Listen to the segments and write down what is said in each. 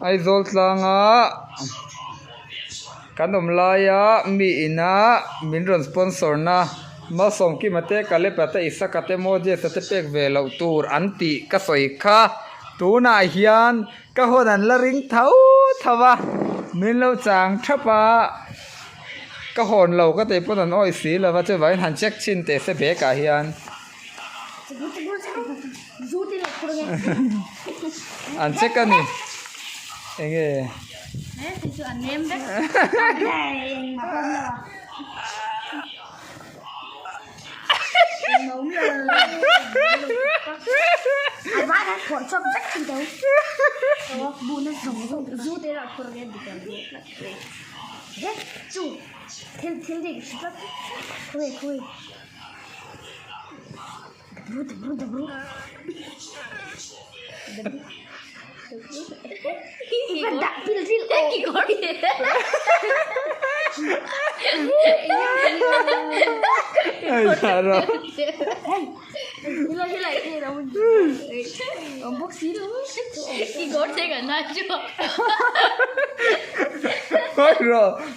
Aizawl tlanga kan awm laia mi ina min rawn sponsor na Malsawmkima te Kalepa te Isaka te Moses-a te pek ve loh tur an tih ka sawi kha tunah hian ka hawn an la ring tho tho a min lo chang thap a ka hawn lo ka tih pawn an awih si lo va chuvangin han check chhin teh se bag ah hian. An check a ni enge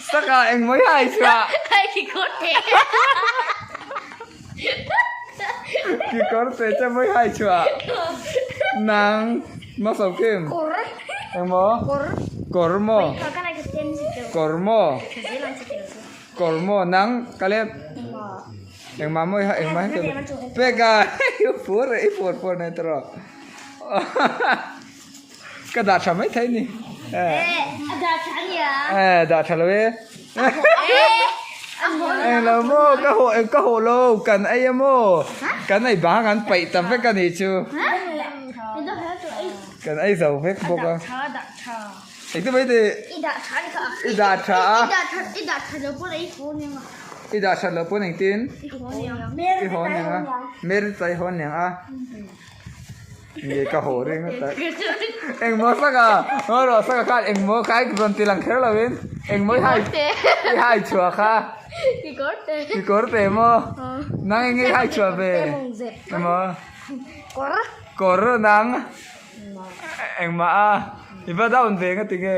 Saka engmah hi a chhuah. Kekawr te che mawi hai chhuah nang hmasa kim engmaw kawr maw kawr maw kawr maw nang kalep engmah mawi hai engmah hi pek a i fur i fur pawh nei tawh rawh ka dah tha mai thei ni eh dah tha lo e englo maw ka haw ka haw lo kan ei a maw kan ei bang an paih ta vek a nih chu kan ei zo vek bawk a engtin mai tih i dah tha a i dah that loh pawn engtin i haw aniang a Mary chu i haw aniang a. Nge ka haw reng a tak. Engmaw saka ngaw rawh saka khan engmaw kha i rawn ti lang kher lo in engmaw i hai i hai chhuah kha kekawr te maw nang enge i hai chhuah ve emaw kawr nang engmah a i va down ve nga tinge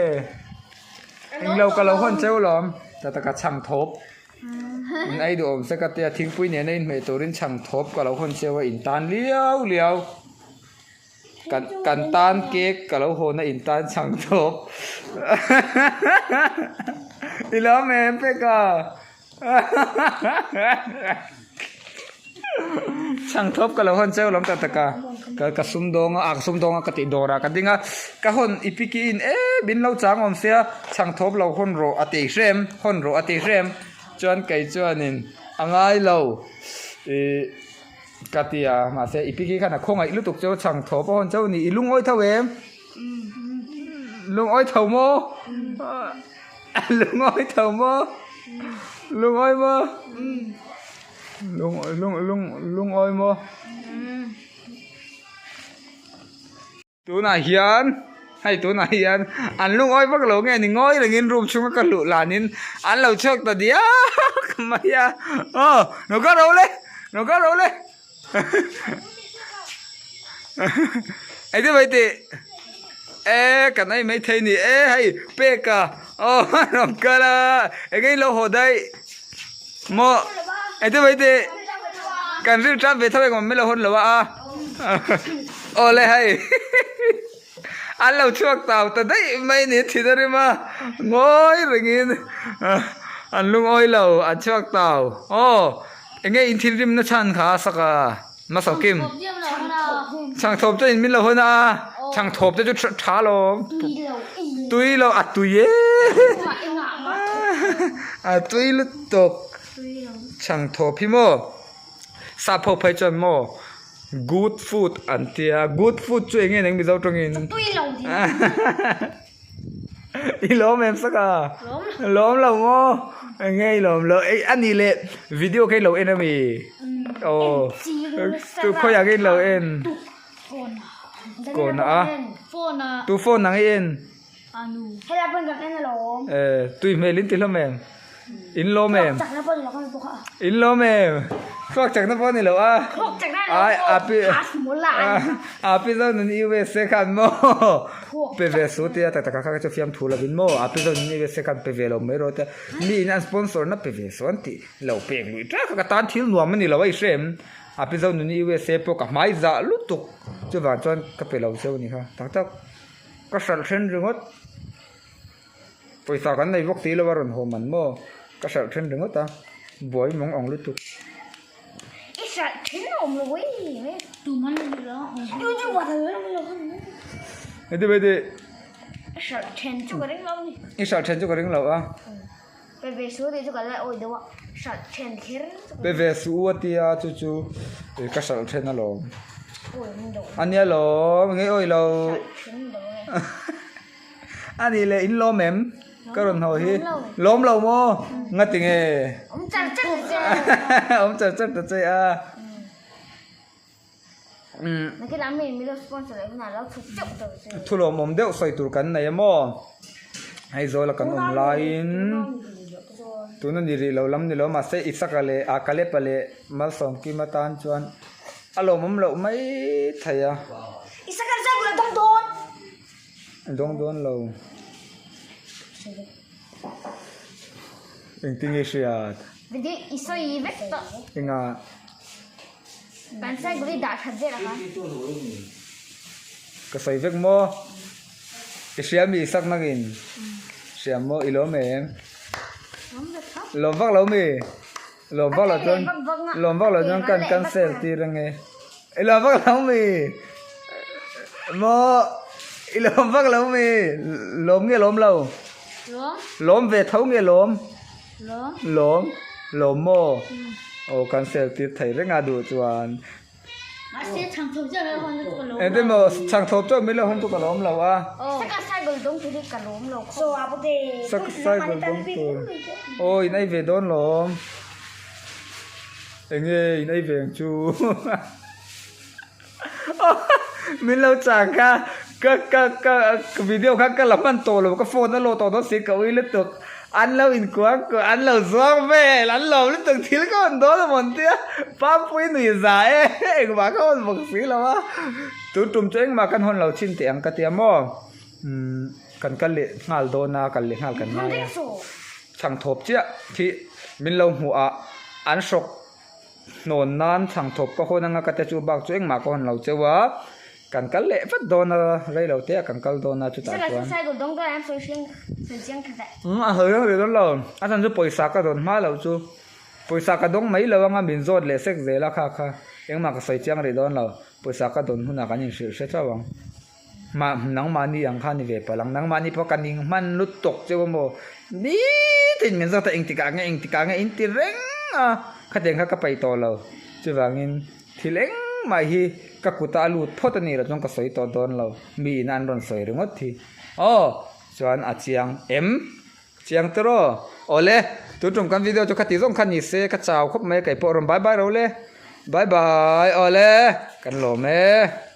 englo ka lo hawn cheu lawm ta taka chhang thawp. In ei duh awm se ka tia thingpui nena inhmeh turin chhang thawp ka lo hawn cheu a in tan liau liau kan kan tan cake ka lo hawn a in tan chhang thawp i lawm em pek a Chhang thawp ka lo hawn cheu lawm tak tak a ka ka sum dawng a ah ka sum dawng a ka tih dawr ah ka ding a ka hawn i piki in em in lo chang awm sia chhang thawp lo hawn rawh a tih hrem hawn rawh a tih hrem chuan kei chuanin a ngai lo ih ka ti a mahse i piki khan a khawngaih lutuk chu chhang thawp a hawn cheu ni i lungawi tho em lungawi tho maw lungawi tho maw lungawi maw. Lung lung lung lungawi maw tunah hian hei tunah hian an lungawi vak lo nge ni ngawi rengin room chhunga ka hluh lanin an lo chhuak ta diak mai a aw lo kal ro le lo kal ro le engtin mai tih e kan ei mai thei ni e hei pek a aw a rawn kal a enge in lo haw daih. Maw engtin mai tih kan rim tan ve tho engmah min lo hawn lo a aw le hei an lo chhuak tau ta daih mai ni thin a rim a ngawi rengin an lungawi lo an chhuak tau aw enge in thil rimna chhan kha a sak a Masokim chhangthawp te in min lo hawn a chhangthawp te chu tha alawm tui lo a tui e a tui lutuk chhangthawp hi maw sap ho phei chuan maw good food an tia good food chu eng nge eng mizo tawngin i lawm em saka lawm lo maw eng nge i lawm lo ei a nih leh video kha i lo en ami aw tu khawiah nge i lo en kawn ah tu phone ang i en eh tui hmel in ti hlawm em. In lawm em? In lawm em? Thluak chakna pawh ni lo a. Ai api api zo nun USA khan maw pe ve su tia tak tak kha chu fiam thu lovin maw api zo nun USA khan pe ve lo mai rawh tia mi in an sponsor na pe ve su an tih lo pek lui trak a ka tan thil nuam a ni lo a i hre em api zo nun USA pawh ka hmai zah lutuk chuvang chuan ka pe lo cheu a ni kha tak tak ka hralh then ringawt. Pawisa kan nei bawk si lo a rawn haw man maw? Ka hralh then ringawt a, buai mawng ang lutuk. I hralh then a awm lo e. Tuman ni lo. Heti heti. I hralh then chu ka ring lo ni. I hralh then chu ka ring lo a. Pe ve su tih chu ka la awi deuh a, hralh then kher chu ka Pe ve su a tia chu chu ka hralh then alawm. A nia lawm, nge awi lo. Hralh then lo e. A nih leh in lawm em? Ka rawn haw hi. Lawm lo maw? Nga ti nge? Awm char char ta che. Awm char char ta che a. Thu lawmawm deuh sawi tur kan nei a maw? Aizawl a kan awm laiin tuna ni rih lo lam ni lo mahse Isaka leh ah Kalepa leh Malsawmkima tan chuan a lawmawm loh mai thei a. A dawng dawn lo. Engtin nge hriat? Engah? Kan cycle hi dah that vel a kha. Ka sawi vek maw? I hria mi sak nangin? Hria maw? I lawm em? Lawm vak lo mi? Lawm vak lo chuan lawm vak lo chuan kan cancel tir ange. I lawm vak lo mi? Maw? I lawm vak lo mi? Lawm nge lawm lo? Lawm ve tho nge lawm? Lawm. Lawm. Lawm maw? Aw cancel tir thei reng a duh chuan. Mahse chhang thawp chiah mai hawn chu ka lawm lo. Engtin maw chhang thawp chiah mai lo hawn chu ka lawm lo a. Saka cycle dawng tur hi ka lawm lo khawp. Saka cycle dawng tur. Aw in ei ve dawn lawm. Enge in ei ve ang chu. Min lo chang kha ka ka ka video kha ka la hman tawh lo ka phone a lawh tawh dawn si ka ui lutuk an lo inkuang kuah an lo zuang vel an lawm lutuk thil ka hawn dawn a mawn tia Pampui nui za e engmah ka hawn bawk si lo a tun tum chu engmah kan hawn lo chin teh ang ka tia maw umm kan kal leh nghal dawn a kal leh nghal kan ngai a chhang thawp chiah khi min lo hmuh ah an hrawk. Hnawn nan chhang thawp ka hawn anga ka te chu bak chu engmah ka hawn lo cheu a, kan kal leh vat dawn a, rei lo te ah kan kal dawn a chutah chuan. Umm a hawi reng rih dawn lo, a chhan chu pawisa ka dawn hma loh chu, pawisa ka dawng mai lo anga min zawt leh sek zel a kha kha engmah ka sawi chiang rih dawn lo, pawisa ka dawn hunah kan inhrilh hre chauh ang. Mah nangmahni ang kha ni ve palh ang, nangmahni pawh ka ning hman lutuk cheu a maw? Nitin min zawt a engtikah nge engtikah nge in ti reng a, khatiang kha ka paih tawh lo. Chuvangin thil engmah hi ka kuta a lut phawt a nih loh chuan ka sawi tawh dawn lo, mi in an rawn sawi ringawt hi. Aw chuan a chiang em? Chiang te rawh. Awle, tun tum kan video chu khati zawng kha ni se ka chau khawp mai a, keipawh rawn bye bye ro le. Bye bye awle, kan lawm e.